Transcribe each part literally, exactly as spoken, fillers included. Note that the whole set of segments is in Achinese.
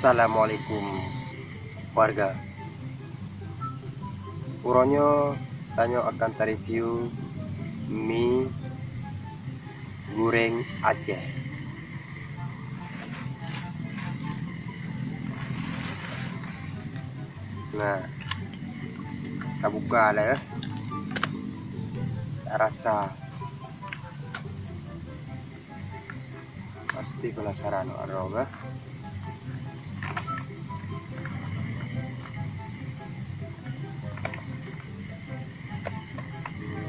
Assalamualaikum, warga. Uroe nyoe tanyoe akan tareview mi gureng Aceh. Nah, tabuka lah ya. Rasa. Pasti penasaran awak droe, eh?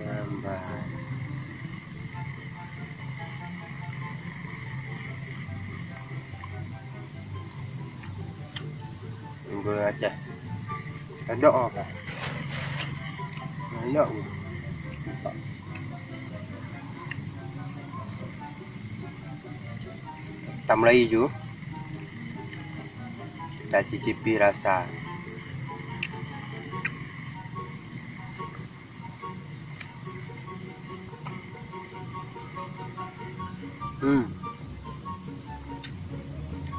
Nambah. Nunggu aja. Tandok apa? Tandok. Tamulai ju. Tacicipi rasa. Hmm.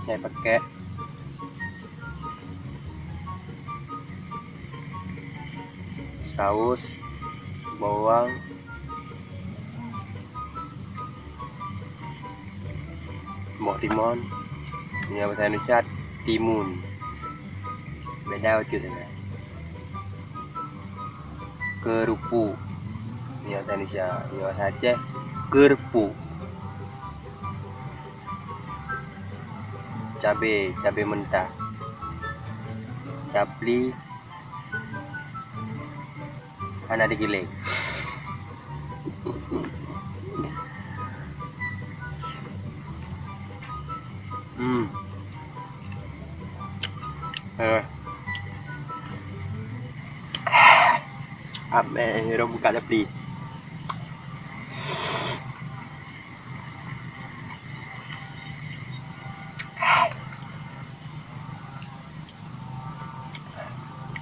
Saya pakai saus, bawang, boh timon, nyang bahasa Indonesia timun. Beda bacut dengan keurupuk. Nyang bahasa Indonesia, nyang bahasa Aceh keurupuk. Cabe, cabe mentah. Capli hana digiléng. Hmm. Eh. Amé, rhom buka capli.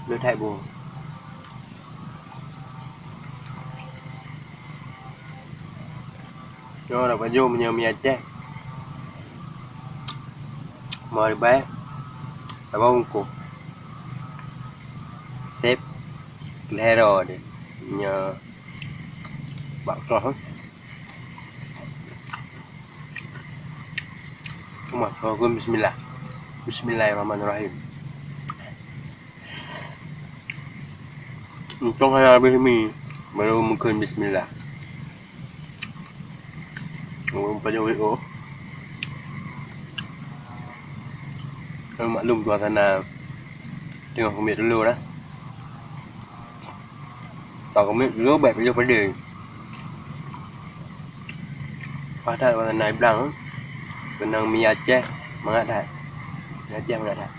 Leuet hai boh. Nyoe na pajoh meunyoe mi Aceh. Mau dibai, saboh bungkôh. Sép, lhèe droe deh. Nyoe bak kloh. Uma, keu bismillah. Bismillahirrahmanirrahim. Untông hana habéh mi, baru meukeun bismillah. Ureueng pajoh W O. Kan maklum suasana teungoh keumiet tulo dah. Tao keumiet tulo bèk pajoh padé. Paih that suasana i blang. Keunong mi Aceh mangat that. Mi Aceh mangat that.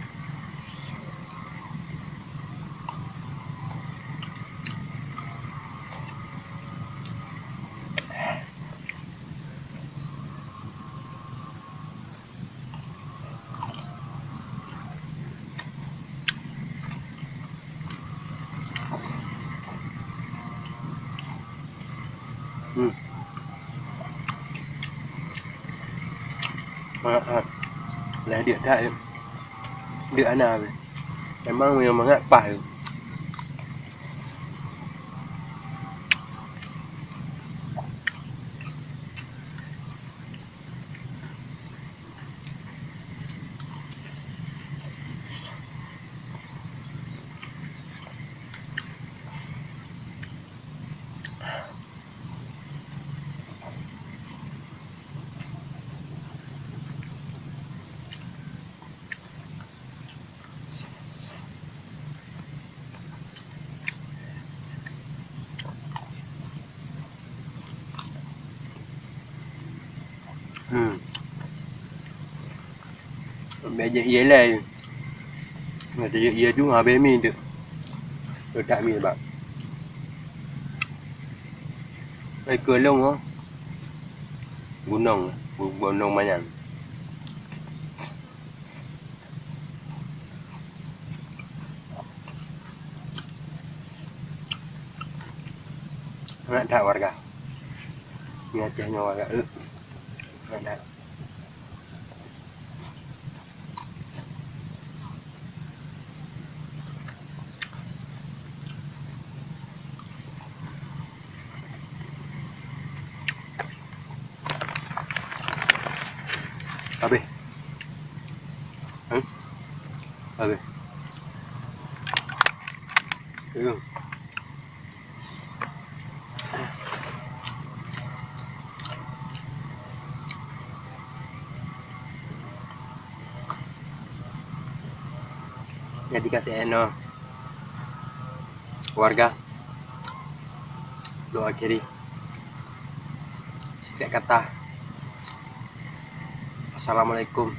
Hmm. Mangat that. Lheuh deuk that, deuk hana. Memang meunyoe mangat paih. Hmm. Bèk jeuet ié lé. Nyoe tajeuet ié ju habéh mi teuk. Letak mi bak. Ai keu lôn oh. Gunong, gu-, gunong manyang. Mangat that warga. Nyoe Aceh nyoe warga, eh. Mangat that. Habis. Hmm? Habis. Tengok. Jadi ka seuenoe, warga, lôn akhiri. Singkat kata, Assalamualaikum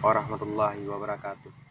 warahmatullahi wabarakatuh.